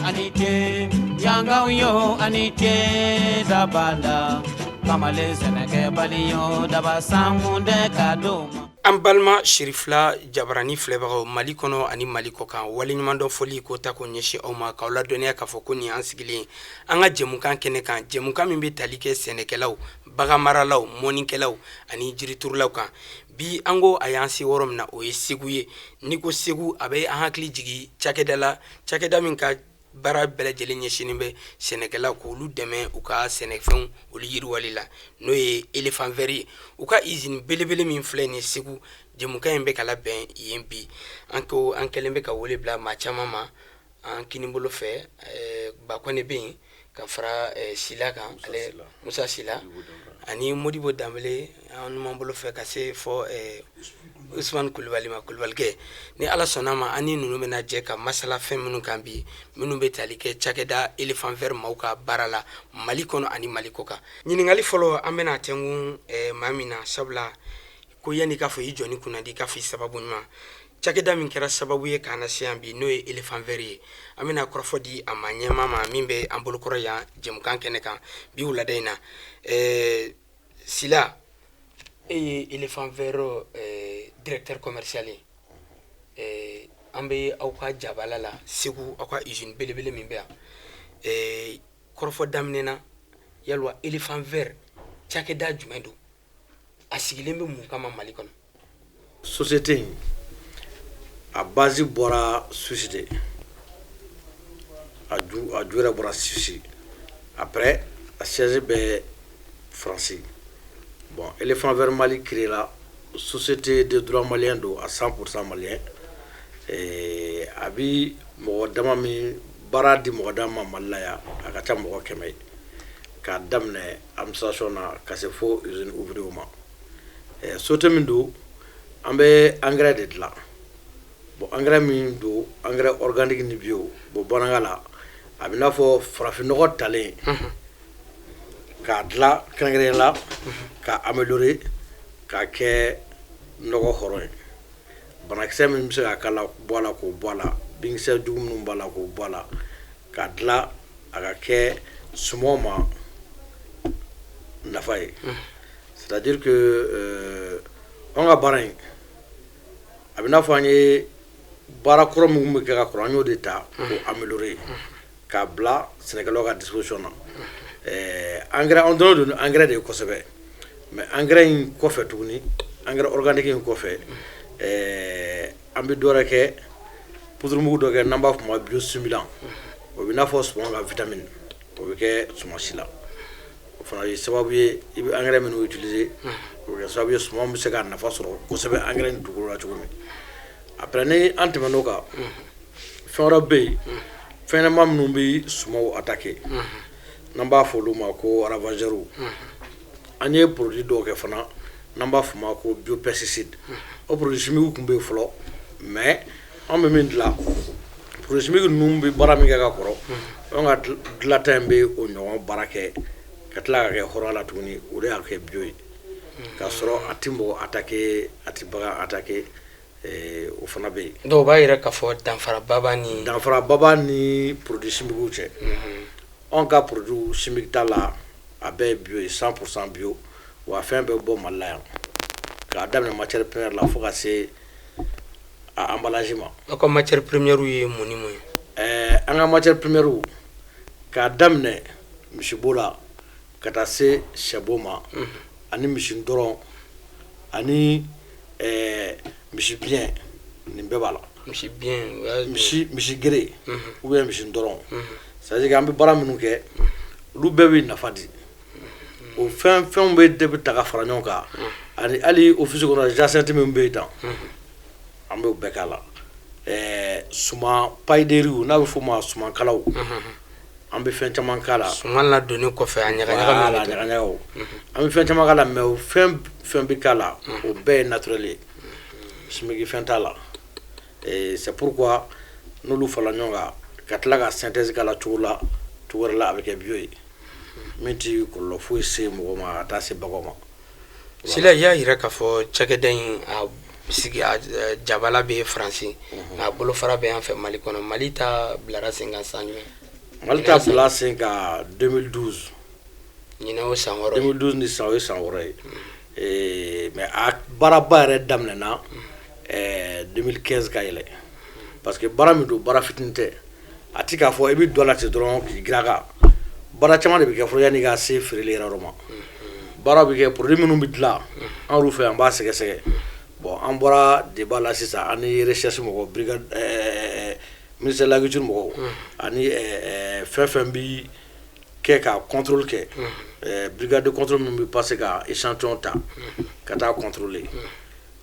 Ani ce yangaw yo, ani ce dabala kamalen sɛnɛkɛbali yo, daba sankun dɛ ka don ma. An balima Sirifila Jabarani filɛbagaw Mali kɔnɔ ani Mali kɔ kan, waleɲumandɔn foli ko ta ko ɲɛsin aw ma, k'aw ladɔnniya k'a fɔ ko nin an sigilen an ka jɛmukan kɛnɛ kan, jɛmukan min bɛ tali kɛ sɛnɛkɛlaw, baganmaralaw, mɔnikɛlaw ani jiriturulaw kan. Bi an ko a y'an se yɔrɔ min na, o ye Segu ye. N'i ko Segu, a bɛ an hakili jigin cakɛda la, cakɛda min ka baara bɛɛ lajɛlen ɲɛsinnen bɛ sɛnɛkɛlaw k'olu dɛmɛ u ka sɛnɛfɛnw olu yiriwali la, n'o ye Éléphant Vert ye. U ka usine belebele min filɛ nin Segu, jɛmukan in bɛ ka labɛn yen bi. An ko an kɛlen bɛ ka wele bila maa caman ma. An kinibolo fɛ, Bakɔnɛ bɛ yen ka fara Sila kan, ale Musa Sila ani Modibo Danbele an numan bolo fɛ, ka se fɔ Usman Kulubali ma, Kulubalikɛ. Ni Ala sɔnna ma, an ni ninnu bɛna jɛ ka masala fɛn minnu kan bi, minnu bɛ tali kɛ cakɛda Éléphant Vert maaw ka baara la Mali kɔnɔ ani Mali kɔ kan. Ɲininkali fɔlɔ, an bɛna tɛnkun maa min na, sabula ko yanni k'a fɔ i jɔnni kunnadi, k'a fɔ i sababu ɲuman, cakɛda min kɛra sababu ye k'an lase yan bi, n'o ye Éléphant Vert ye, an bɛna kɔrɔfɔ di a ma ɲɛmaa ma min bɛ an bolokɔrɔ yan jɛmukan kɛnɛ kan bi wulada in na. Sila, e ye Éléphant Vert directeur commercial ye. An bɛ aw ka jabala la Segu, aw ka usine belebele min bɛ yan. Kɔrɔfɔ daminɛ na, yalwa Éléphant Vert cakɛda jumɛn don? A sigilen bɛ mun kama Mali kɔnɔ? Société in, a base bɔra Suisse de. A ju yɛrɛ bɔra Suisse. Après, a siège bɛ Faransi. Bon, Éléphant Vert Mali créé la, société de droit malien don, à 100% malien. A bi mɔgɔ dama min baara di mɔgɔ dama ma Mali la yan, a ka ca mɔgɔ 100 ye, k'a daminɛ administration na ka se fo usine ouvrier ma. Société min don, an bɛ engrais de dilan. Bon, engrais min don, engrais organique ni bio. Bon, bamanankan la, a bɛ n'a fɔ farafinnɔgɔ talen k'a dilan kɛrɛnkɛrɛnnenya la, k'a améliorer, k'a kɛ nɔgɔ hɔrɔn ye. Banakisɛ min bɛ se ka k'a la, bɔ a la k'o bɔ a la, binkisɛ jugu minnu b'a la, k'o bɔ a la, k'a dilan a ka kɛ sumanw ma nafa ye. C'est à dire que an ka baara in, a bɛ n'a fɔ an ye baara kɔrɔ min bɛ kɛ ka kɔrɔ, an y'o de ta k'o améliorer, k'a bila sɛnɛkɛlaw ka disposition na. Engrais, an dɔnnen don ni engrais de ye kosɛbɛ, mais engrais in kɔfɛ tuguni, engrais organique in kɔfɛ, an bɛ dɔ wɛrɛ kɛ, poudre mugu dɔ kɛ n'an b'a fɔ o ma biostimulant. O bɛ n'a fɔ suman ka vitamine, o bɛ kɛ suman si la. O fana ye sababu ye, i bɛ engrais minnu utiliser, o bɛ kɛ sababu ye suman bɛ se ka nafa sɔrɔ kosɛbɛ engrais in dugukolo la cogo min. Après, ni an tɛmɛn'o kan, fɛn wɛrɛ bɛ yen, fɛn ɲɛnama minnu bɛ sumanw attaquer, n'an b'a fɔ olu ma ko ravageurs. An ye produit dɔw kɛ fana n'an b'a fɔ ma ko biopesticide. O produit chimique tun bɛ yen fɔlɔ, mais an bɛ min dilan, produit chimique ninnu bɛ baara min kɛ ka kɔrɔ, an ka dilanta in bɛ o ɲɔgɔn baara kɛ ka tila ka kɛ hɔrɔnya la tuguni. O de y'a kɛ bio ye, k'a sɔrɔ a ti mɔgɔ attaquer, a ti bagan attaquer. O fana bɛ yen. Dɔw b'a yira k'a fɔ danfaraba b'a ni Danfaraba b'a ni produit chimique cɛ. Anw ka produit chimique t'a la, a bɛɛ ye bio ye, 100% bio. Wa fɛn bɛɛ bɔ Mali la yan, k'a daminɛ matière première la fo ka se a emballage ma. Aw ka matière première ye mun ni mun ye? An ka matière première, k'a daminɛ misibo la ka taa se sɛbo ma, ani misi dɔrɔn, ani misi biyɛn, nin bɛɛ b'a la. Misi biyɛn? Misi gere ou bien misi dɔrɔn. C'est à dire que an bɛ baara minnu kɛ, olu bɛɛ bɛ nafa di. O fɛn fɛnw bɛ de bɛ ta ka fara ɲɔgɔn kan, ani hali office kɔnɔ jacinthe min bɛ yen tan, an b'o bɛɛ k'a la. Suman paille de riz, n'a bɛ f'o ma sumankalaw, an bɛ fɛn caman k'a la. Suman ladonni kɔfɛ, a ɲaga ɲaga. Voilà, ɲaga ɲagaw, an bɛ fɛn caman k'a la, mais o fɛn fɛn bɛ k'a la, o bɛɛ ye naturel ye, chimique fɛn t'a la. C'est pourquoi n'olu farala ɲɔgɔn kan ka tila ka synthèse k'a la cogo la, cogo wɛrɛ la, a bɛ kɛ bio ye min ti kɔlɔlɔ foyi se mɔgɔ ma, a t'a se baganw ma. Sila, i y'a yira k'a fɔ cakɛda in a Sigi jabala bɛ Faransi, nka bolofara bɛ yan fɛ Mali kɔnɔ. Mali ta bilara sen kan san jumɛn? Mali ta bila sen kan 2012. Ɲinɛ o san 6. 2012 ni sisan, o ye san 6 ye. Mais a baaraba yɛrɛ daminɛna 2015 ka yɛlɛ, parce que baara min don, baara fitinin tɛ. A ti k'a fɔ i bɛ don a la ten dɔrɔn k'i girin a kan. Baara caman de bɛ kɛ fɔlɔ yanni i ka se feereli yɛrɛ yɔrɔ ma. Baara bɛ kɛ, produit minnu bɛ dilan an yɛrɛ fɛ, an b'a sɛgɛsɛgɛ. Bon, an bɔra débat la sisan, ani recherche mɔgɔw, brigade ministère de l'agriculture mɔgɔw, ani fɛn fɛn bi kɛ ka contrôle kɛ, brigade de contrôle min bɛ passer ka échantillon ta ka taa contrôler,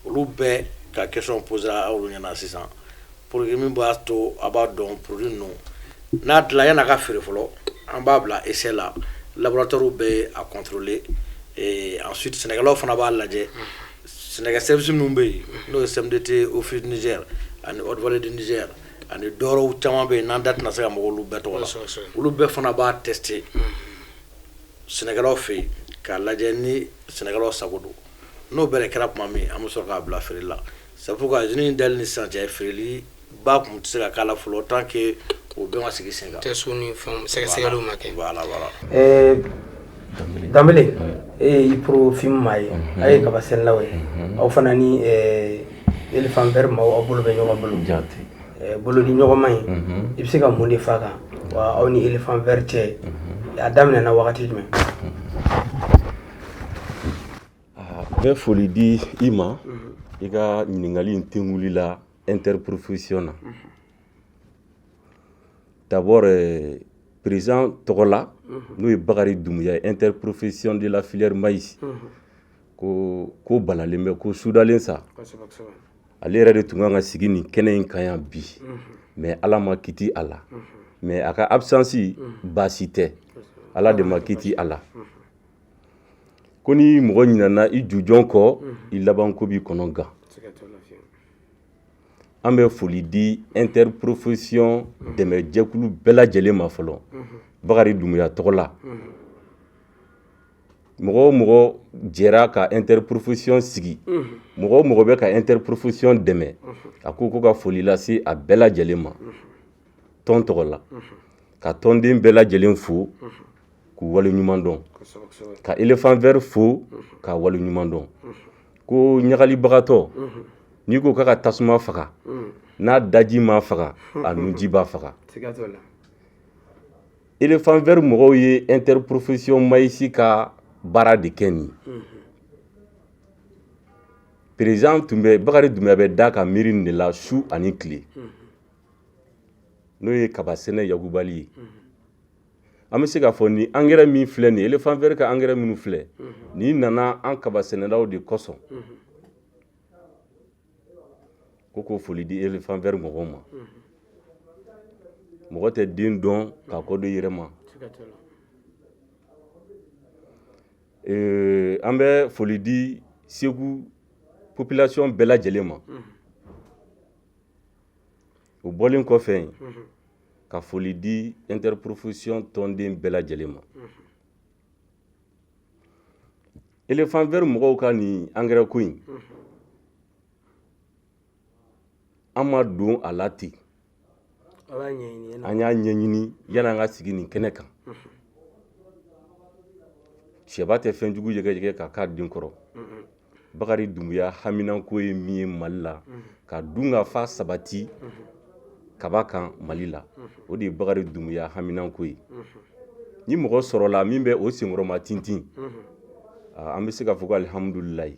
olu bɛɛ ka question poser aw ɲɛna sisan, pour que min b'a to a b'a dɔn produit ninnu n'a dilan, yan'a ka feere fɔlɔ, an b'a bila essai la, laboratoire bɛ a contrôler et ensuite sɛnɛkɛlaw fana b'a lajɛ. Sɛnɛkɛ service minnu bɛ yen, n'o ye CMDT, Office Niger ani Haute Vallée du Niger ani dɔwɛrɛw caman bɛ yen, n'an da tɛna se ka mɔgɔ olu bɛɛ tɔgɔ la, olu bɛɛ fana b'a tester sɛnɛkɛlaw fɛ yen k'a lajɛ ni sɛnɛkɛlaw sago don. N'o bɛɛ de kɛra tuma min, an bɛ sɔrɔ k'a bila feere la. C'est pourquoi usine in dali ni sisan cɛ, feereli ba tun tɛ se ka k'a la fɔlɔ tant que o bɛɛ ma sigi sen kan. Test ni fɛnw sɛgɛsɛgɛliw ma kɛ. Voilà. Danbele, e ye IPROFIM maa ye, a ye kaba sɛnɛlaw ye, aw fana ni Éléphant Vert maaw, aw bolo bɛ ɲɔgɔn bolo. Bolo di ɲɔgɔn ma in, i bɛ se ka mun de f'a kan? Wa aw ni Éléphant Vert cɛ, a daminɛna wagati jumɛn? N bɛ foli di i ma i ka ɲininkali in tenguli la interprofession na. D'abord, président tɔgɔ la, n'o ye Bakari Dumuya ye, interprofession de la filière maïs, ko ko balalen bɛ, ko sudalen sa. Ale yɛrɛ de tun kan ka sigi nin kɛnɛ in kan yan bi, mais Ala ma kiti a la. Mais a ka absence baasi tɛ, Ala de ma kiti a la. Ko ni mɔgɔ ɲinana i jujɔn kɔ, i laban ko b'i kɔnɔ gan. An bɛ foli di interprofession dɛmɛjɛkulu bɛɛ lajɛlen ma fɔlɔ, Bakari Dumuya tɔgɔ la. Mɔgɔ o mɔgɔ jɛra ka interprofession sigi, mɔgɔ o mɔgɔ bɛ ka interprofession dɛmɛ, a ko ko ka foli lase a bɛɛ lajɛlen ma tɔn tɔgɔ la, ka tɔnden bɛɛ lajɛlen fo k'u waleɲuman dɔn, ka Éléphant Vert fo k'a waleɲuman dɔn. Ko ɲagalibagatɔ, n'i ko k'a ka tasuma faga, n'a daji ma faga, a nunji b'a faga. Éléphant Vert mɔgɔw ye interprofession maïs ka baara de kɛ nin. Président tun bɛ, Bakari Dumuya bɛ da ka miiri nin de la su ani tile, n'o ye kaba sɛnɛ yakubali ye. An bɛ se k'a fɔ ni engrais min filɛ nin ye, Éléphant Vert ka engrais minnu filɛ nin nana an kaba sɛnɛlaw de kosɔn. Ko k'o foli di Éléphant Vert mɔgɔw ma. Mɔgɔ tɛ den dɔn k'a kɔ don i yɛrɛ ma. An bɛ foli di Segu population bɛɛ lajɛlen ma. O bɔlen kɔfɛ yen, ka foli di interprofession tɔnden bɛɛ lajɛlen ma. Éléphant Vert mɔgɔw ka nin engrais ko in, an ma don a la ten, an y'a ɲɛɲini yan'an ka sigi nin kɛnɛ kan. Sɛba tɛ fɛn jugu yɛgɛyɛgɛ ka k'a den kɔrɔ. Bakari Dumuya haminanko ye min ye Mali la, ka dun ka fa sabati kaba kan Mali la, o de ye Bakari Dumuya haminanko ye. Ni mɔgɔ sɔrɔla min bɛ o senkɔrɔma tintin, an bɛ se k'a fɔ ko alihamudulilayi.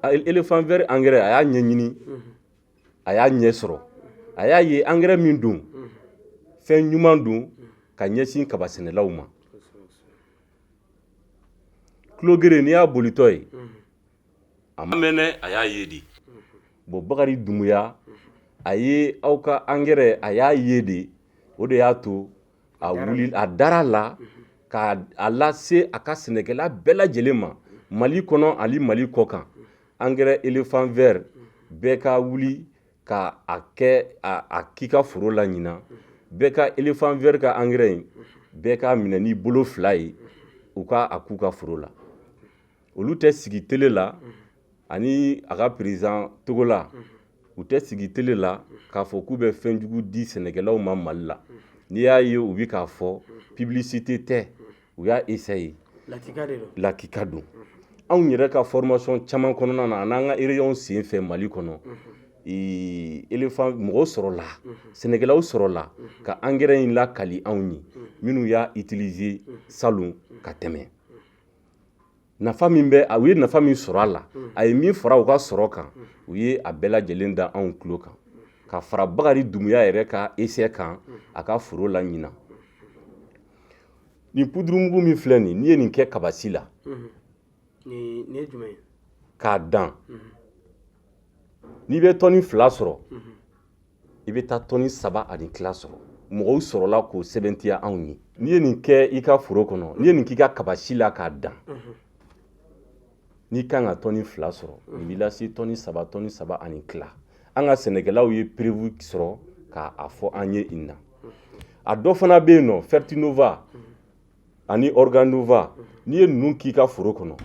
Éléphant Vert engrais, a y'a ɲɛɲini, a y'a ɲɛ sɔrɔ, a y'a ye engrais min don, fɛn ɲuman don ka ɲɛsin kaba sɛnɛlaw ma. Tulogere, n'i y'a bolitɔ ye, a ma mɛnɛ, a y'a ye de. Bon, Bakari Dumuya, a ye aw ka engrais, a y'a ye de, o de y'a to a wuli, a dara la ka a lase a ka sɛnɛkɛla bɛɛ lajɛlen ma Mali kɔnɔ ani Mali kɔ kan. Engrais Éléphant Vert, bɛɛ ka wuli ka a kɛ a k'i ka foro la ɲinan. Bɛɛ ka Éléphant Vert ka engrais in, bɛɛ k'a minɛ n'i bolo fila ye, u ka a k'u ka foro la. Olu tɛ sigi télé la. Ani a ka président Togola, u tɛ sigi télé la k'a fɔ k'u bɛ fɛn jugu di sɛnɛkɛlaw ma Mali la. N'i y'a ye u bɛ k'a fɔ, publicité tɛ, u y'a essayer. Lakika don. Anw yɛrɛ ka formation caman kɔnɔna na, an'an ka réunion sen fɛ Mali kɔnɔ, éléphant mɔgɔw sɔrɔla, sɛnɛkɛlaw sɔrɔla ka engrais in lakali anw ye, minnu y'a utiliser salon ka tɛmɛ. Nafa min bɛ, u ye nafa min sɔrɔ a la, a ye min fara u ka sɔrɔ kan, u ye a bɛɛ lajɛlen da anw tulo kan, ka fara Bakari Dumuya yɛrɛ ka essai kan a ka foro la ɲinan. Nin pudurumugu min filɛ nin, n'i ye nin kɛ kabasi la k'a dan, n'i bɛ tɔni 2 sɔrɔ, i bɛ taa tɔni 3 ani tila sɔrɔ. Mɔgɔw sɔrɔla k'o sɛbɛntiya anw ye. N'i ye nin kɛ i ka foro kɔnɔ, n'i ye nin k'i ka kabasi la k'a dan, n'i kan ka tɔni 2 sɔrɔ, nin b'i lase tɔni 3, tɔni 3 ani tila. An ka sɛnɛkɛlaw ye preuve sɔrɔ k'a fɔ an ye in na. A dɔ fana bɛ yen nɔ, Fertinova ani Organova, n'i ye ninnu k'i ka foro kɔnɔ,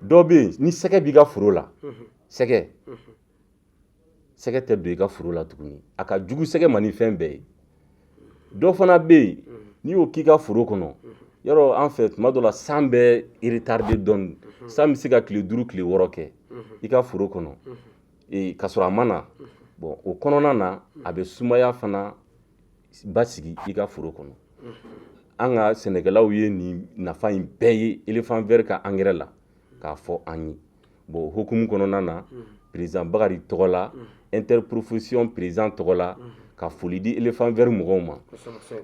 dɔ bɛ yen, ni sɛgɛ b'i ka foro la, sɛgɛ sɛgɛ tɛ don i ka foro la tuguni, a ka jugu sɛgɛ ma ni fɛn bɛɛ ye. Dɔ fana bɛ yen, n'i y'o k'i ka foro kɔnɔ, yɔrɔ an fɛ tuma dɔ la san bɛ retardé dɔɔni, san bɛ se ka tile 5 tile 6 kɛ i ka foro kɔnɔ k'a sɔrɔ a ma na. Bon, o kɔnɔna na, a bɛ sumaya fana basigi i ka foro kɔnɔ. An ka sɛnɛkɛlaw ye nin nafa in bɛɛ ye éléphant vert ka engrais la k'a fɔ an ye. Bon, hukumu kɔnɔna na, président Bakari tɔgɔ la, interprofession président tɔgɔ la, ka foli di éléphant vert mɔgɔw ma.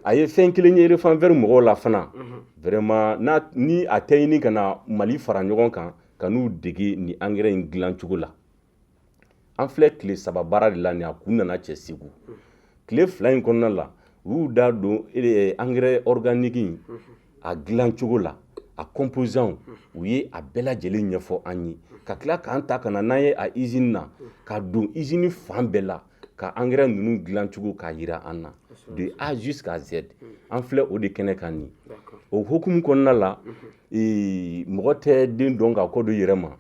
A ye fɛn kelen ye éléphant vert mɔgɔw la fana, vraiment, n'a ni a tɛ ɲini ka na Mali fara ɲɔgɔn kan ka n'u dege nin engrais in dilan cogo la. An filɛ tile 3 baara de la nin, a kun nana cɛ Segu. Tile 2 in kɔnɔna la, u y'u da don engrais organique in a dilan cogo la, a composant, u ye a bɛɛ lajɛlen ɲɛfɔ an ye, ka tila k'an ta ka na n'an ye a usine na, ka don usine fan bɛɛ la, ka engrais ninnu dilan cogo k'a yira an na de A jusqu'à Z. An filɛ o de kɛnɛ kan nin. O hukumu kɔnɔna la, mɔgɔ tɛ den dɔn ka kɔ don yɛrɛ ma.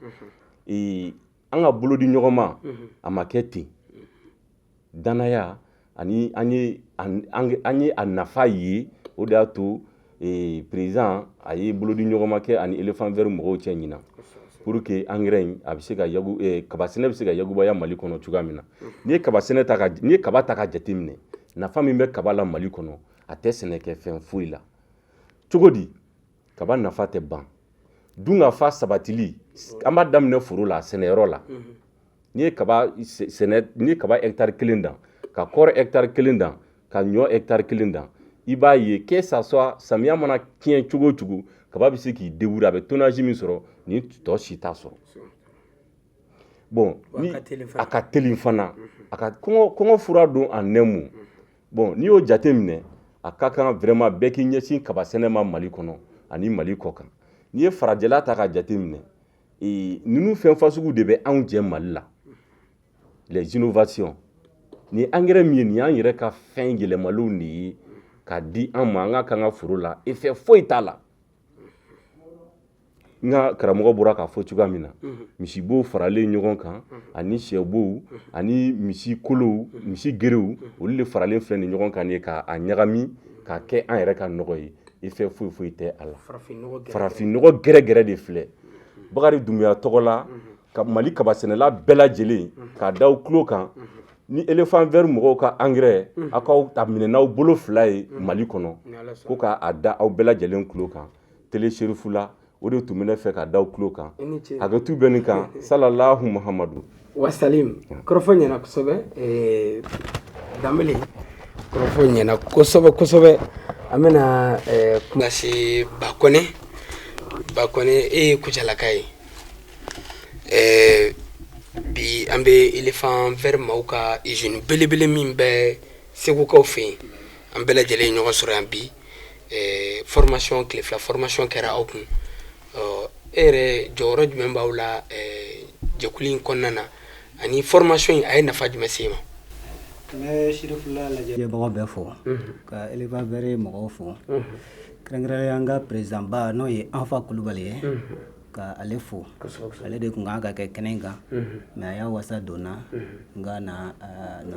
An ka bolo di ɲɔgɔn ma, a ma kɛ ten. Danaya ani an ye a nafa ye, o de y'a to président a ye bolo di ɲɔgɔn ma kɛ ani éléphant vert mɔgɔw cɛ ɲinan, pour que engrais in a bɛ se ka yagu, kaba sɛnɛ bɛ se ka yagubaya Mali kɔnɔ cogoya min na. N'i ye kaba sɛnɛ ta ka, n'i ye kaba ta ka jateminɛ, nafa min bɛ kaba la Mali kɔnɔ, a tɛ sɛnɛkɛfɛn foyi la. Cogo di? Kaba nafa tɛ ban. Dunkafa sabatili, an b'a daminɛ foro la, sɛnɛyɔrɔ la. N'i ye kaba sɛnɛ, n'i ye kaba hectare 1 dan, ka kɔɔri hectare 1 dan, ka ɲɔ hectare 1 dan, i b'a ye que ça soit samiya mana tiɲɛ cogo o cogo, kaba bɛ se k'i débrouiller, a bɛ tonnage min sɔrɔ, nin tɔ si t'a sɔrɔ. Bon, ni a ka teli fana, a ka kɔngɔ fura don en un mot. Bon, n'i y'o jate minɛ, a ka kan vraiment bɛɛ k'i ɲɛsin kaba sɛnɛ ma Mali kɔnɔ ani Mali kɔ kan. N'i ye farajɛla ta ka jate minɛ, ninnu fɛn fasugu de bɛ anw jɛ Mali la, les innovations. Nin engrais min ye nin y'an yɛrɛ ka fɛn yɛlɛmalenw de ye k'a di an ma, an ka k'an ka foro la, effet foyi t'a la. N ka karamɔgɔ bɔra k'a fɔ cogoya min na, misibow faralen ɲɔgɔn kan ani sɛbow ani misi kolow, misi gerew, olu de faralen filɛ nin ɲɔgɔn kan ye k'a ɲagami k'a kɛ an yɛrɛ ka nɔgɔ ye. Effet foyi foyi tɛ a la. Farafinnɔgɔ gɛrɛgɛrɛ de filɛ. Bakari Dumuya tɔgɔ la, ka Mali kabasɛnɛla bɛɛ lajɛlen k'a da u tulo kan, ni éléphant vert mɔgɔw ka engrais, aw k'aw ta minɛ n'aw bolo 2 ye Mali kɔnɔ, ko k'a da aw bɛɛ lajɛlen tulo kan. Télé Cherifou la, o de tun bɛ ne fɛ ka da aw tulo kan. Hakɛtu bɛ nin kan. Salalahu Muhamadu wasalim. Kɔrɔfɔ ɲɛna kosɛbɛ Danbele, kɔrɔfɔ ɲɛna kosɛbɛ kosɛbɛ. An bɛna kuma se Bakɔnɛ. Bakɔnɛ, e ye Kucalaka ye. Bi an bɛ éléphant vert maaw ka usine belebele min bɛ Segukaw fɛ yen, an bɛɛ lajɛlen ye ɲɔgɔn sɔrɔ yan bi. Formation, tile 2 formation kɛra aw kun. E yɛrɛ jɔyɔrɔ jumɛn b'aw la jɛkulu in kɔnɔna na, ani formation in a ye nafa jumɛn se i ma? N bɛ Cherifou lajɛbagaw bɛɛ fo, ka éléphant vert mɔgɔw fo, kɛrɛnkɛrɛnnenya an ka président ba, n'o ye Anfa Kulubali ye. Ka ale fo, ale de tun kan ka kɛ kɛnɛ kan, mais a y'a wasa donna n ka na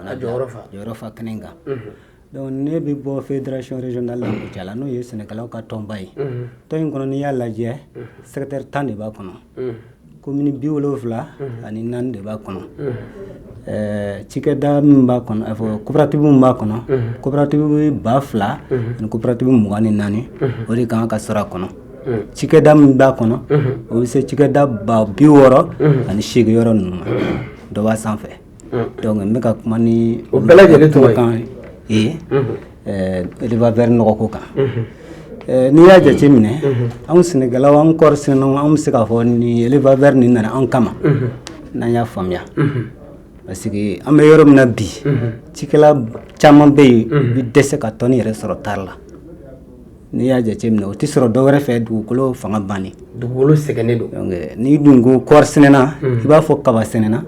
a jɔyɔrɔ fa. Jɔyɔrɔ fa kɛnɛ kan. Donc ne bɛ bɔ fédération régionale la Kucala, n'o ye sɛnɛkɛlaw ka tɔnba ye. Tɔn in kɔnɔ, n'i y'a lajɛ, secteur 10 de b'a kɔnɔ, commune 74 de b'a kɔnɔ. Cikɛda min b'a kɔnɔ, a fɔ coopérative min b'a kɔnɔ, coopérative 2000 ani coopérative 24, o de kan ka sɔrɔ a kɔnɔ. Cikɛda min b'a kɔnɔ, o bɛ se cikɛda 68,000 yɔrɔ ninnu ma, dɔ b'a sanfɛ. Donc n bɛ ka kuma ni O bɛɛ lajɛlen tɔgɔ ye Eleva Vert nɔgɔko kan. N'i y'a jate minɛ, anw sɛnɛkɛlaw, an kɔɔri sɛnɛnaw, an bɛ se k'a fɔ ni Eleva Vert nin nana an kama, n'an y'a faamuya, parce que an bɛ yɔrɔ min na bi, cikɛla caman bɛ yen u bɛ dɛsɛ ka tɔni yɛrɛ sɔrɔ tari la. N'i y'a jate minɛ, o tɛ sɔrɔ dɔ wɛrɛ fɛ, dugukolo fanga bannen. Dugukolo sɛgɛnnen don. Donc n'i dun ko kɔɔri sɛnɛna, i b'a fɔ kaba sɛnɛna,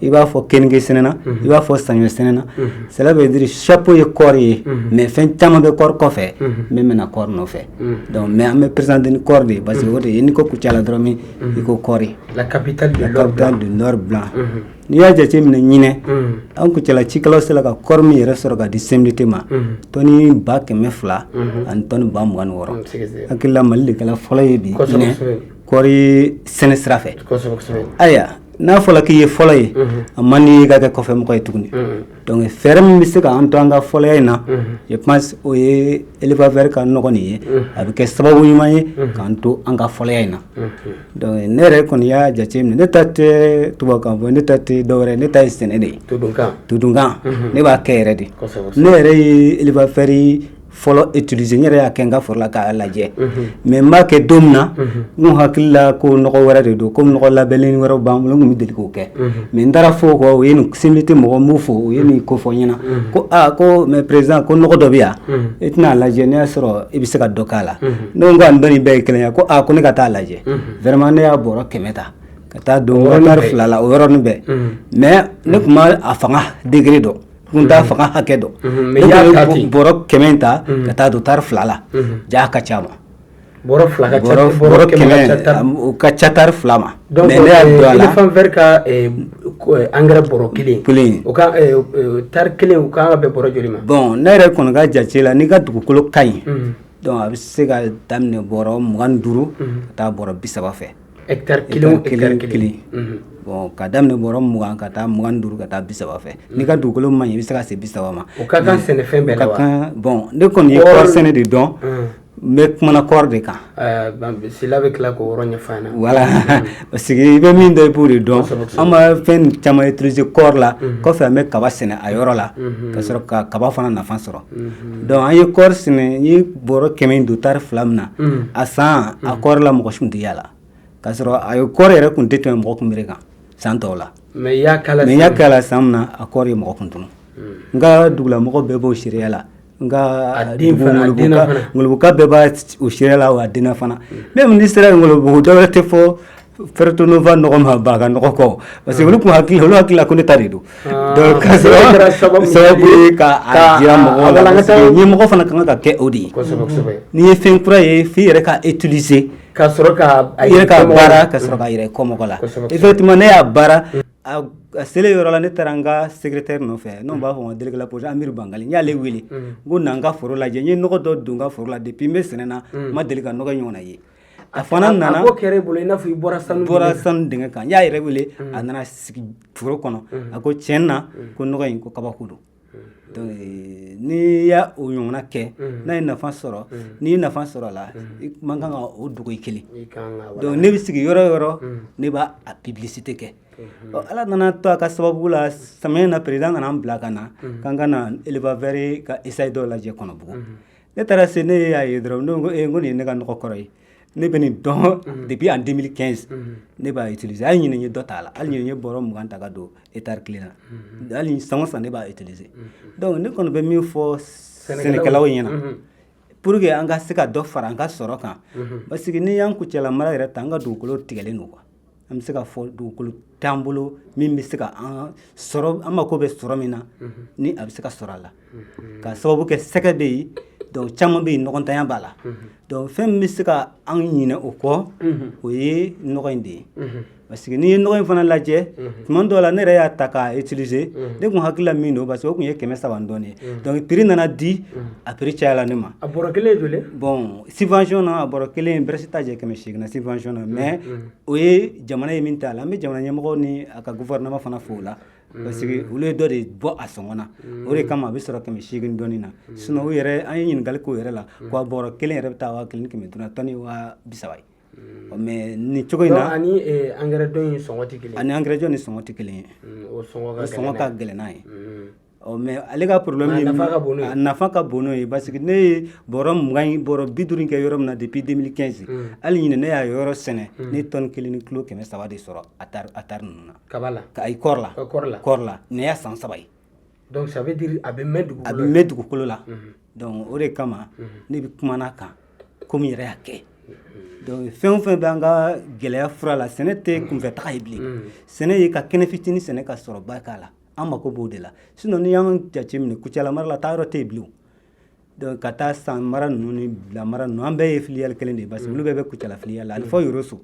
i b'a fɔ kenige sɛnɛna, i b'a fɔ saɲɔ sɛnɛna. Cela veut dire chapeau ye kɔɔri ye, mais fɛn caman bɛ kɔɔri kɔfɛ min bɛna kɔɔri nɔfɛ. Donc mais an bɛ présenter ni kɔɔri de ye, parce que o de ye, n'i ko Kucala dɔrɔn min, i ko kɔɔri. La capitale de la l'or blanc. Capitale de l'or blanc. N'i y'a jate minɛ, ɲinɛ an Kucala cikɛlaw sera ka kɔɔri min yɛrɛ sɔrɔ ka di CMDT ma, tɔni 200,000 ani tɔni 26,000. Hakili la, Mali de kɛla fɔlɔ ye bi ɲinɛ kɔɔri sɛnɛ sira fɛ. Ayiwa, n'a fɔra k'i ye fɔlɔ ye, a man di i ka kɛ kɔfɛmɔgɔ ye tuguni. Donc fɛɛrɛ min bɛ se k'an to an ka fɔlɔya in na, je pense o ye Eleva Vert ka nɔgɔ nin ye. A bɛ kɛ sababu ɲuman ye k'an to an ka fɔlɔya in na. Donc ne yɛrɛ kɔni y'a jate minɛ, ne ta tɛ tubabukan fɔ, ne ta tɛ dɔwɛrɛ, ne ta ye sɛnɛ de ye. Todunkan. Todunkan, ne b'a kɛ yɛrɛ de. Ne yɛrɛ ye Eleva Vert fɔlɔ utiliser, n yɛrɛ y'a kɛ n ka foro la k'a lajɛ. Mais n b'a kɛ don min na, n kun hakili la ko nɔgɔ wɛrɛ de don, komi nɔgɔ labɛnnen wɛrɛw b'an bolo, n kun bɛ deli k'o kɛ. Mais n taara fo kɔ, u ye nin CMDT mɔgɔ, n b'u fo, u ye nin ko fɔ n ɲɛna ko aa, ko mais président, ko nɔgɔ dɔ bɛ yan, i tɛna lajɛ n'i y'a sɔrɔ i bɛ se ka dɔ k'a la. Ne ko a nin bɛɛ ye kelen ye. Ko aa, ko ne ka taa lajɛ. Vraiment, ne y'a bɔrɔ 100 ta ka taa don tari 2 la, o yɔrɔnin bɛɛ. Mais ne tun ma a fanga degré dɔn, n t'a fanga hakɛ dɔn. Ne tun ye bɔrɔ 100 in ta ka taa don tari 2 la, ja ka ca ma. Bɔrɔ 2 ka ca. Bɔrɔ 100, o ka ca tari 2 ma. Donc mais ne y'a don a la. Éléphant vert ka engrais bɔrɔ kelen kelen, o ka tari kelen, o kan ka bɛn bɔrɔ joli ma? Bon, ne yɛrɛ kɔni ka jate la, n'i ka dugukolo ka ɲi, donc a bɛ se ka daminɛ bɔrɔ 25 ka taa bɔrɔ 30 fɛ. Hectare kelen o hectare kelen. Bon, ka daminɛ bɔrɔ 20 ka taa 25 ka taa 30 fɛ. N'i ka dugukolo man ɲi, i bɛ se ka se 30 ma. O ka kan sɛnɛfɛn bɛɛ la wa? Bon, ne kɔni ye kɔɔri sɛnɛ de dɔn, n bɛ kumana kɔɔri de kan. Sila bɛ tila k'o yɔrɔ ɲɛfɔ an ɲɛna. Voilà, parce que i bɛ min dɔn, i b'o de dɔn. An b'a fɛn caman utiliser kɔɔri la, kɔfɛ an bɛ kaba sɛnɛ a yɔrɔ la ka sɔrɔ ka kaba fana nafa sɔrɔ. Donc an ye kɔɔri sɛnɛ, n ye bɔrɔ 100 don tari 2 min na, a san a kɔɔri la, mɔgɔ si tun tɛ yaala, k'a sɔrɔ a ye kɔɔri yɛrɛ tun tɛ tɛmɛ mɔgɔ kunbere kan san tɔw la. Mais i y'a k'a la. Mais n y'a k'a la san min na, a kɔɔri ye mɔgɔ kun tunu. N ka dugulamɔgɔ bɛɛ b'o seereya la. N ka Ngolobuka bɛɛ b'a o seereya la, wa a denna fana. Même n'i sera Ngolobugu, dɔ wɛrɛ tɛ fɔ Fertonova nɔgɔ ma ba ka nɔgɔ kɔ, parce que olu kun hakili, olu hakili la ko ne ta de don. Donc k'a sɔrɔ sababu ye ka a jira mɔgɔw la, parce que ɲɛmɔgɔ fana kan ka kɛ o de ye. N'i ye fɛn kura ye, f'i yɛrɛ ka utiliser ka sɔrɔ ka i yɛrɛ ka baara, ka sɔrɔ ka yɛrɛ kɔ mɔgɔ la. Effectivement, ne y'a baara, a selen yɔrɔ la, ne taara n ka secrétaire nɔfɛ, n'o b'a fɔ ma délégué la position, Amiru Bangali. N y'ale wele, n ko na n ka foro lajɛ, n ye nɔgɔ dɔ don n ka foro la, depuis n bɛ sɛnɛ na, n ma deli ka nɔgɔ ɲɔgɔnna ye. A fana nana. A ko kɛra e bolo i n'a fɔ i bɔra sanu bɔra sanu dingɛ kan. N y'a yɛrɛ wele, a nana sigi foro kɔnɔ, a ko tiɲɛ na, ko nɔgɔ in ko kabako don. Donc n'i y'a o ɲɔgɔnna kɛ, n'a ye nafa sɔrɔ, n'i ye nafa sɔrɔ a la, i man kan ka o dogo i kelen. Donc ne bɛ sigi yɔrɔ o yɔrɔ, ne b'a a publicité kɛ. Ala nana to a ka sababu la, samiya na, président nana an bila ka na k'an ka na Eleva Vert ka essai dɔw lajɛ Kɔnɔbugu. Ne taara se, ne y'a ye dɔrɔn, ne ko ee, n ko nin ye ne ka nɔgɔ kɔrɔ ye, ne bɛ nin dɔn depuis en 2015, ne b'a utiliser. Hali ɲinɛ n ye dɔ t'a la, hali ɲinɛ n ye bɔrɔ 20 ta ka don hectare kelen na. Hali san o san ne b'a utiliser. Donc ne kɔni bɛ min fɔ sɛnɛkɛlaw ɲɛna, pour que an ka se ka dɔ fara an ka sɔrɔ kan, parce que n'i y'an Kucala mara yɛrɛ ta, an ka dugukolo tigɛlen don quoi. An bɛ se ka fɔ dugukolo t'an bolo min bɛ se ka an sɔrɔ, an mako bɛ sɔrɔ min na, ni a bɛ se ka sɔrɔ a la, ka sababu kɛ sɛgɛ bɛ yen. Donc caman bɛ yen, nɔgɔntanya b'a la. Donc fɛn min bɛ se ka an ɲinɛ o kɔ, o ye nɔgɔ in de ye, parce que n'i ye nɔgɔ in fana lajɛ, tuma dɔw la ne yɛrɛ y'a ta k'a utiliser, ne kun hakili la min don, parce que o kun ye 300 ni dɔɔnin ye. Donc prix nana di, a prix cayala ne ma. A bɔrɔ kelen ye joli? Bon, subvention na, a bɔrɔ kelen bɛrɛ t'a jɛ 800 na subvention na. Mais o ye jamana ye min t'a la, an bɛ jamana ɲɛmɔgɔ ni a ka gouvernement fana fo o la, parce que olu ye dɔ de bɔ a sɔngɔ na. O de kama a bɛ sɔrɔ 800 dɔɔnin na. Sinon o yɛrɛ, an ye ɲininkali k'o yɛrɛ la ko a bɔrɔ kelen yɛrɛ bɛ taa 1500 la, tɔni 30 000 ye. Mais nin cogo in na, ani engrais dɔ in sɔngɔ tɛ kelen ye. Ani engrais dɔ ni sɔngɔ tɛ kelen ye. O sɔngɔ ka o sɔngɔ ka gɛlɛn n'a ye. Ɔ, mais ale ka problème ye a nafa ka bon n'o ye. A nafa ka bon n'o ye, parce que ne ye bɔrɔ 20, bɔrɔ 50 kɛ yɔrɔ min na depuis 2015, hali ɲinɛ ne y'a yɔrɔ sɛnɛ, ne ye tɔni 1 ni kilo 300 de sɔrɔ a tari ninnu na. Kaba la? Ayi, kɔɔri la. Kɔɔri la. Kɔɔri la, nin y'a san 3 ye. Donc ça veut dire a bɛ mɛn dugukolo. A bɛ mɛn dugukolo la. Donc o de kama ne bɛ kuma n'a kan komi n yɛrɛ y'a kɛ. Donc fɛn o fɛn bɛ an ka gɛlɛya fura la, sɛnɛ tɛ kunfɛtaga ye bilen. Sɛnɛ ye ka kɛnɛ fitinin sɛnɛ ka sɔrɔba k'a la, an mako b'o de la. Sinon n'i y'an jateminɛ, Kucala mara la, taa yɔrɔ tɛ yen bilen. Donc ka taa san mara ninnu ni bila mara ninnu, an bɛɛ ye filière kelen de ye, parce que olu bɛɛ bɛ Kucala filière la, ani fɔ Yoroso.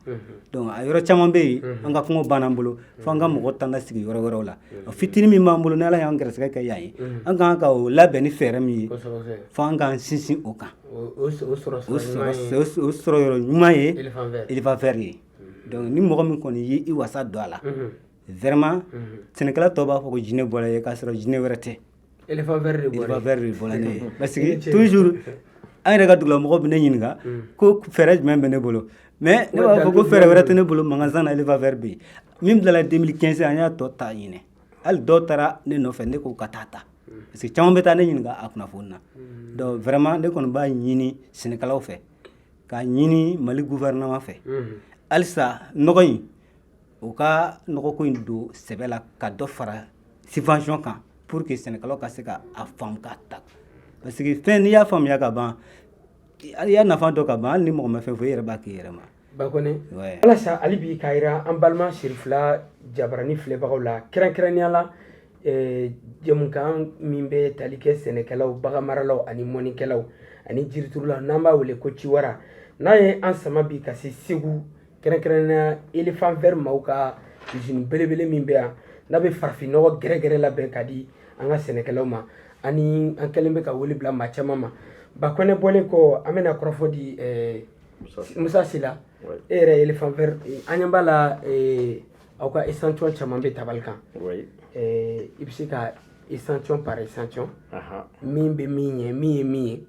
Donc a yɔrɔ caman bɛ yen, an ka kungo banna an bolo, fo an ka mɔgɔ tan sigi yɔrɔ wɛrɛw la. Fitinin min b'an bolo, ni Ala y'an gɛrɛsɛgɛ kɛ yan ye, an kan ka o labɛn ni fɛɛrɛ min ye, fo an k'an sinsin o kan. O O sɔrɔ yɔrɔ ɲuman ye éléphant vert ye. Donc ni mɔgɔ min kɔni ye i wasa don a la, vraiment, sɛnɛkɛla tɔw b'a fɔ ko jinɛ bɔra ye, k'a sɔrɔ jinɛ wɛrɛ tɛ. Éléphant vert de bɔra. Éléphant vert de bɔra ne ye, parce que toujours an yɛrɛ ka dugulamɔgɔw bɛ ne ɲininka ko fɛɛrɛ jumɛn bɛ ne bolo. Mais ne b'a fɔ ko fɛɛrɛ wɛrɛ tɛ ne bolo, magasin na éléphant vert bɛ yen. Min bilala 2015, an y'a tɔ ta ɲinɛ. Hali dɔw taara ne nɔfɛ, ne ko ka taa ta, parce que caman bɛ taa ne ɲininka a kunnafoni na. Donc vraiment, ne kɔni b'a ɲini sɛnɛkɛlaw fɛ, k'a ɲini Mali gouvernement fɛ halisa, nɔgɔ in, u ka nɔgɔko in don sɛbɛ la, ka dɔ fara subvention kan pour que sɛnɛkɛlaw ka se ka a faamu k'a ta, parce que fɛn n'i y'a faamuya ka ban, i y'a nafa dɔn ka ban, hali ni mɔgɔ ma fɛn fɔ, i yɛrɛ b'a k'i yɛrɛ ma. Bakɔnɛ, walasa hali bi k'a yira an balima Sirifila jabarani filɛbagaw la, kɛrɛnkɛrɛnnenya la jɛmukan min bɛ tali kɛ sɛnɛkɛlaw, baganmaralaw ani mɔnikɛlaw ani jiriturulaw, n'an b'a wele ko Ciwara, n'a ye an sama bi ka se Segu, kɛrɛnkɛrɛnnenya éléphant vert maaw ka usine belebele min bɛ yan, n'a bɛ farafinnɔgɔ gɛrɛgɛrɛ labɛn ka di an ka sɛnɛkɛlaw ma. Ani an kɛlen bɛ ka wele bila maa caman ma. Bakɔnɛ bɔlen kɔ, an bɛna kɔrɔfɔ di Musa Sila. E yɛrɛ ye éléphant vert, an ɲɛ b'a la, aw ka échantillon caman bɛ tabali kan. I bɛ se ka échantillon par échantillon, min bɛ min ɲɛ, min ye min ye,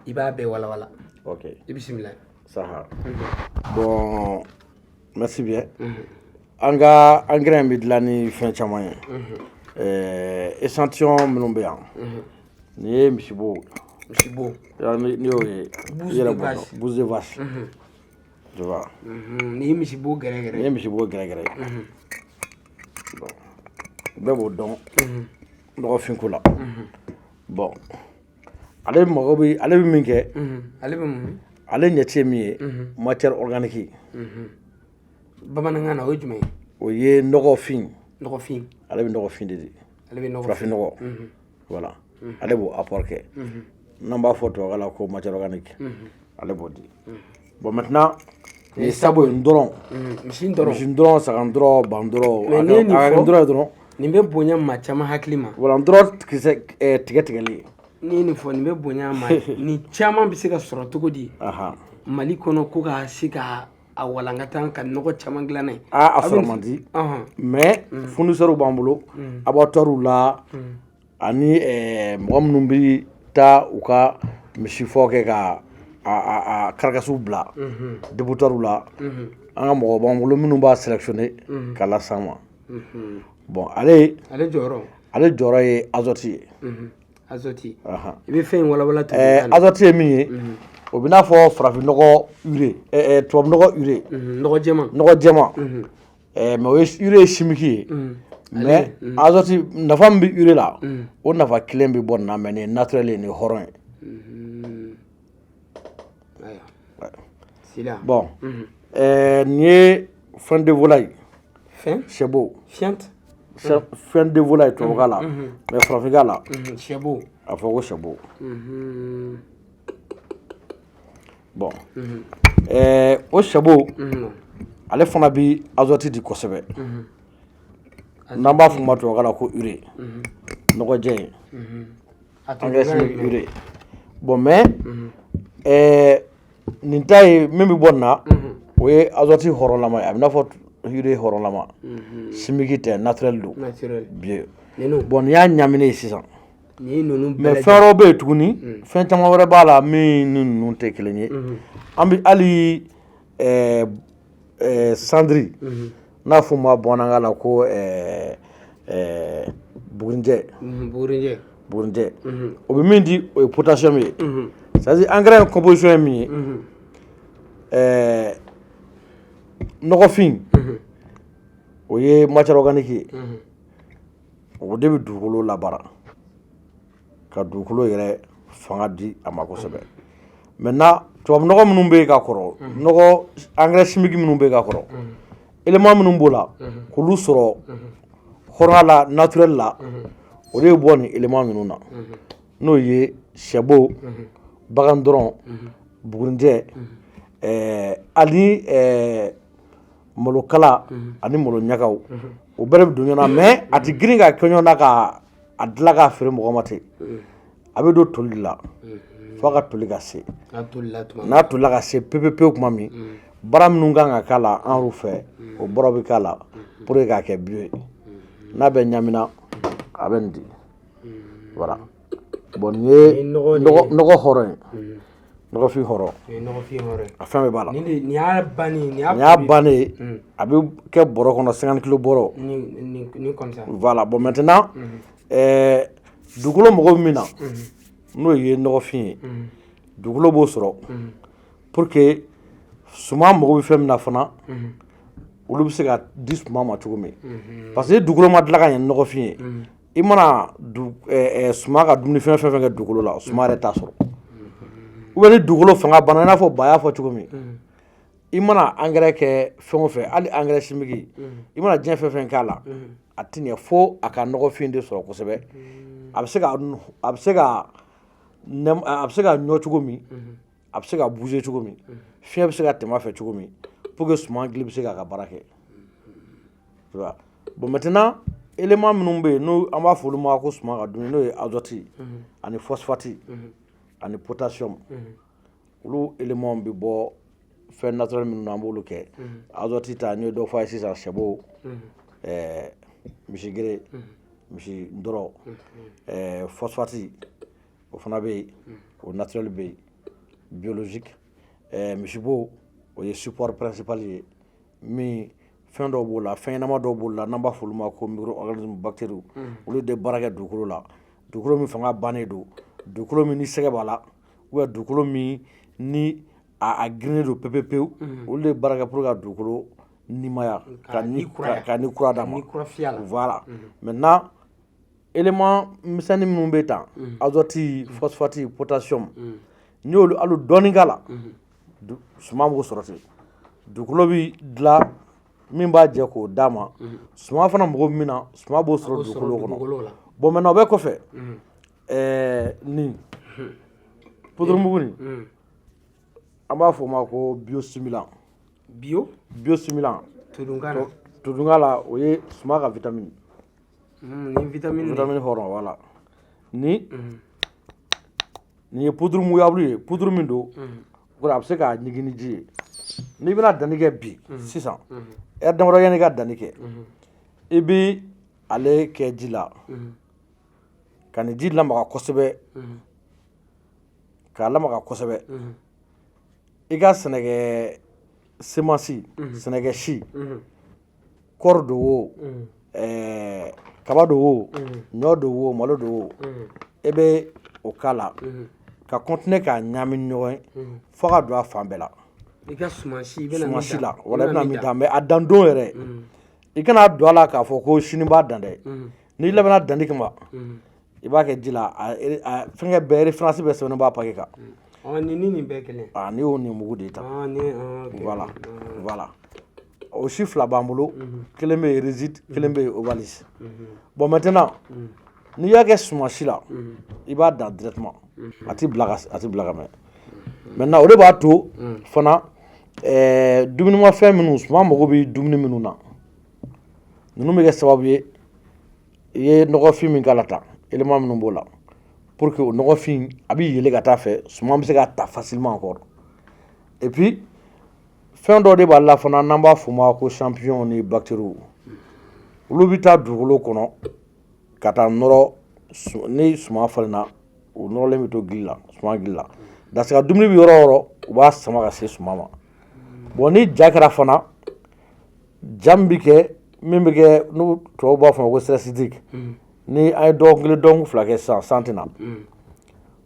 i b'a bɛɛ walawala. Ok. I bisimila. Saha. Bon, merci bien. An ka engrais in bɛ dilan ni fɛn caman ye. Échantillon minnu bɛ yan, nin ye misibo. Misibo. N'i y'o ye, i yɛrɛ b'o dɔn, bouse de vache. Tu vois. Nin ye misibo gɛrɛgɛrɛ. Nin ye misibo gɛrɛgɛrɛ ye. Bon, bɛɛ b'o dɔn nɔgɔfinko la. Bon, ale mago bɛ, ale bɛ min kɛ. Ale bɛ mun? Ale ɲɛci ye min ye, matière organique. Bamanankan na, o ye jumɛn ye? O ye nɔgɔfin. Nɔgɔfin. Ale bɛ nɔgɔfin de di. Ale bɛ nɔgɔ. Farafin nɔgɔ. Voilà. Ale b'o apport kɛ. N'an b'a fɔ tubabukan la ko matière organique. Ale b'o di. Bon, maintenant, nin ye sabo ye, dɔrɔn. Misi dɔrɔn. Misi dɔrɔn, saga dɔrɔn, ban dɔrɔn. Mais n'i ye nin a ka kɛ fɔ, dɔrɔn ye dɔrɔn. Nin bɛ bonya maa caman hakili ma. Voilà, dɔrɔn kisɛ tigɛ tigɛli. N'i ye nin fɔ, nin bɛ bonya ma, nin caman bɛ se ka sɔrɔ cogo di Mali kɔnɔ, ko ka se ka a walankata ka nɔgɔ caman dilan n'a ye? A sɔrɔ man di. Mais fournisseurs b'an bolo, abattoirs la, ani mɔgɔ minnu bɛ taa u ka misi fɔ kɛ ka a carcasse bila dépotoir la, an ka mɔgɔ b'an bolo minnu b'a sélectionner ka las'an ma. Bon, ale. Ale jɔyɔrɔ. Ale jɔyɔrɔ ye azote ye. Azote. I bɛ fɛn in walawala. Azote ye min ye, o bɛ n'a fɔ farafinnɔgɔ urée, tubabunɔgɔ urée. Nɔgɔ jɛman. Nɔgɔ jɛman. Mais o ye urée ye chimique ye. Mais azote, nafa min bɛ urée la, o nafa kelen bɛ bɔ nin na, mais nin ye naturel ye, nin ye hɔrɔn ye. Sila. Bon, nin ye foin de volaille. Fɛn? Sɛbo. Fiente. Foin de volaille tubabukan la, mais farafinkan la. Sɛbo. A fɔ ko sɛbo. Bon, o sɛbo, ale fana bi azote di kosɛbɛ, n'an b'a fɔ o ma tubabukan na ko urée, nɔgɔjɛ ye, engrais chimique urée. Bon, mais nin ta ye min bɛ bɔ nin na, o ye azote hɔrɔnlama ye. A bɛ n'a fɔ urée hɔrɔnlama, chimique tɛ, naturel don. Bio. Bon, nin y'a ɲaminen ye sisan. Mais fɛn wɛrɛw bɛ yen tuguni, fɛn caman wɛrɛ b'a la min ni ninnu tɛ kelen ye. An bɛ hali cendre, n'a fɔ ma bamanankan la ko bugurinjɛ. Bugurinjɛ, o bɛ min di, o ye potassium ye. C'est à dire engrais in composition ye min ye, nɔgɔfin, o ye matière organique ye, o de bɛ dugukolo labaara ka dugukolo yɛrɛ fanga di a ma kosɛbɛ. Maintenant, tubabu nɔgɔ minnu bɛ yen ka kɔrɔ, nɔgɔ engrais chimique minnu bɛ yen ka kɔrɔ, élément minnu b'o la, k'olu sɔrɔ hɔrɔnya la, naturel la, o de bɛ bɔ nin élément ninnu na, n'o ye sɛbo, bagan dɔrɔn, bugurinjɛ, ani malokala ani malo ɲagaw. O bɛɛ de bɛ don ɲɔgɔn na. Mais a tɛ girin ka kɛ ɲɔgɔn na ka a dilan k'a feere mɔgɔ ma ten. A bɛ don toli de la f'a ka toli ka se. N'a tolila ka se pewu pewu tuma min, baara minnu kan ka k'a la an yɛrɛ fɛ, o baaraw bɛ k'a la pour que k'a kɛ bio ye. N'a bɛ ɲamina, a bɛ nin di. Voilà. Bon, nin ye nɔgɔ hɔrɔn ye, nɔgɔfin hɔrɔn, a fɛn bɛɛ b'a la. Nin y'a bannen. Nin y'a bannen ye. A bɛ kɛ bɔrɔ kɔnɔ, 50 kilo bɔrɔ. Voilà. Bon, maintenant, dugukolo mago bɛ min na, n'o ye nɔgɔfin ye, dugukolo b'o sɔrɔ pour que suman mago bɛ fɛn min na fana, olu bɛ se ka di suman ma cogo min. Parce que ni dugukolo ma dilan ka ɲɛ ni nɔgɔfin ye, i mana suman ka dumunifɛn fɛn fɛn kɛ dugukolo la, suman yɛrɛ t'a sɔrɔ. Ou bien ni dugukolo fanga banna, i n'a fɔ ba y'a fɔ cogo min, i mana engrais kɛ fɛn o fɛn, hali engrais chimique, i mana diɲɛ fɛn fɛn k'a la, a tɛ ɲɛ fo a ka nɔgɔfin de sɔrɔ kosɛbɛ. A bɛ se ka ɲɔ cogo min, a bɛ se ka bouger cogo min, fiɲɛ bɛ se ka tɛmɛ a fɛ cogo min, pour que suman gili bɛ se k'a ka baara kɛ, tu vois. Bon, maintenant, élément minnu bɛ yen, n'o an b'a fɔ olu ma ko suman ka dumuni, n'o ye azote ani phosphate ani potassium, olu éléments bɛ bɔ fɛn naturel minnu na, an b'olu kɛ. Azote ta, n ye dɔ fɔ a ye sisan, sɛbo, misigere, misi ndɔrɔ. Phosphate, o fana bɛ yen, o naturel bɛ yen, biologique. Misibo, o ye support principal ye min fɛn dɔw b'o la, fɛn ɲɛnama dɔw b'o la, n'an b'a fɔ olu ma ko micro-organisme, bactéries. Olu de baara kɛ dugukolo la, dugukolo min fanga bannen don, dugukolo min ni sɛgɛ b'a la, ou bien dugukolo min ni a girinnen don pewu pewu, olu de baara kɛ pour ka dugukolo nimaya, ka ni kura d'a ma. Voilà. Maintenant, élément misɛnnin minnu bɛ tan, azote, phosphate, potassium, n'i y'olu hali dɔɔnin k'a la, suman b'o sɔrɔ ten. Dugukolo bɛ dilan min b'a jɛ k'o d'a ma, suman fana mago bɛ min na, suman b'o sɔrɔ dugukolo kɔnɔ. Bon, maintenant, o bɛɛ kɔfɛ, nin poudre mugu nin, an b'a fɔ o ma ko biostimulant. Bio? Biostimulant. Todunkan. Todunkan la, o ye suman ka vitamine. Nin vitamine. Vitamine hɔrɔn, voilà. Nin ye poudre mouillable ye, poudre min don, a bɛ se k'a ɲigin ni ji ye. N'i bɛna danni kɛ bi sisan, heure damadɔ yanni i ka danni kɛ, i bi ale kɛ ji la ka nin ji lamaga kosɛbɛ, k'a lamaga kosɛbɛ. I ka sɛnɛkɛ semence, sɛnɛkɛ si, kɔɔri don o, kaba don o, ɲɔ don o, malo don o, e bɛ o k'a la ka continuer k'a ɲagami ni ɲɔgɔn ye fo ka don a fan bɛɛ la. I ka suman si, i bɛna min si la, wala i bɛna min dan. Mais a dan don yɛrɛ, i kana don a la k'a fɔ ko sini b'a dan dɛ. N'i labɛnna danni kama, i b'a kɛ ji la, a fɛnkɛ bɛɛ, référence bɛɛ sɛbɛnnen b'a paquet kan. Nin ni nin bɛɛ kelen. Aa, n'i y'o nin mugu de ta. Voilà, voilà. O si fila b'an bolo, kelen bɛ yen rigide, kelen bɛ yen ovalis. Bon, maintenant, n'i y'a kɛ suman si la, i b'a dan directement, a ti bila ka mɛn. Maintenant, o de b'a to fana dumunimafɛn minnu, suman mago bɛ dumuni minnu na, ninnu bɛ kɛ sababu ye i ye nɔgɔfin min k'a la tan, élément minnu b'o la, pour que o nɔgɔfin a bɛ yɛlɛ ka taa fɛ, suman bɛ se ka ta facilement encore. Et puis fɛn dɔ de b'a la fana n'an b'a f'o ma ko champignon ni bactéries. Olu bɛ taa dugukolo kɔnɔ ka taa nɔrɔ. Ni suman falenna, o nɔrɔlen bɛ to gili la, suman gili la. Dans ce cas, dumuni bɛ yɔrɔ o yɔrɔ, u b'a sama ka se suman ma. Bon, ni ja kɛra fana, ja min bɛ kɛ, min bɛ kɛ n'u tubabuw b'a fɔ ma ko stress hydrique, ni an ye dɔgɔkun kelen, dɔgɔkun 2 kɛ sisan, san tɛ na,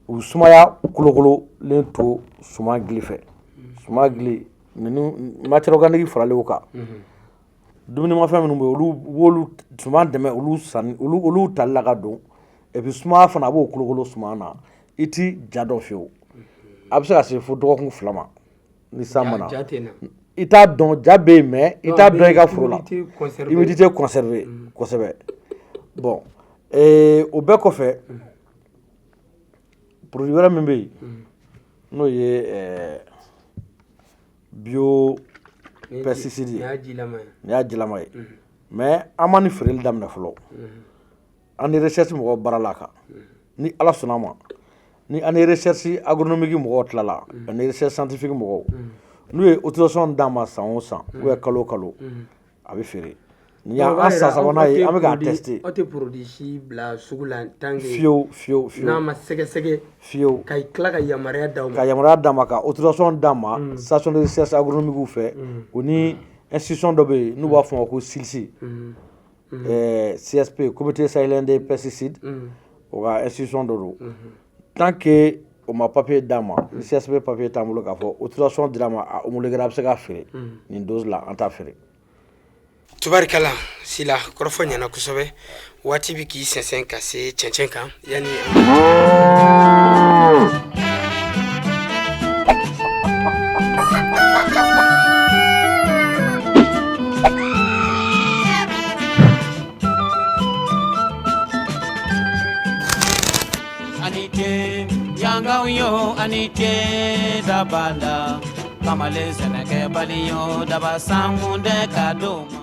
u sumaya kolokololen to suman gili fɛ. Suman gili ninnu, matière organique faralen o kan, dumunimafɛn minnu bɛ yen, olu b'olu suman dɛmɛ, olu sanni, olu tali la ka don. Et puis sumaya fana, a b'o kolokolo suman na, i ti ja dɔn fiyewu. A bɛ se ka se fo dɔgɔkun 2 ma ni san ma na. Ja tɛ na. I t'a dɔn, ja bɛ yen, mais i t'a dɔn i ka foro la. Humidité conservée. Humidité conservée kosɛbɛ. Bon, o bɛɛ kɔfɛ, produit wɛrɛ min bɛ yen, n'o ye bio pesticide ye. Nin y'a jilama ye. Nin y'a jilama ye, mais an ma nin feereli daminɛ fɔlɔ. An ni recherche mɔgɔw baara la a kan. Ni Ala sɔnna a ma, ni an ni recherche agronomique mɔgɔw tilala, ani recherche scientifique mɔgɔw, n'u ye autorisation d'an ma san o san ou bien kalo o kalo, a bɛ feere. Nin y'an san sabanan ye an bɛ k'a tester. Aw tɛ produit si bila sugu la tant que Fiyewu, fiyewu, fiyewu. n'a ma sɛgɛsɛgɛ Fiyewu. ka tila ka yamaruya d'aw ma. Ka yamaruya d'an ma, ka autorisation d'an ma station de recherche agronomique fɛ, o ni institution dɔ bɛ yen n'u b'a fɔ o ma ko SILSI, CSP, Comité sahélien des pesticides, o ka institution dɔ don. Tant que o ma papier d'an ma, ni CSP papier t'an bolo k'a fɔ autorisation dira ma, a homologué, a bɛ se k'a feere nin dose la, an t'a feere. Tubarikala Sila, kɔrɔfɔ ɲɛna kosɛbɛ. Waati bɛ k'i sɛnsɛn ka se cɛncɛn kan yanni Ani ce yangaw yo, ani ce dabala kamalen sɛnɛkɛbali yo, daba sankun tɛ ka d'o ma.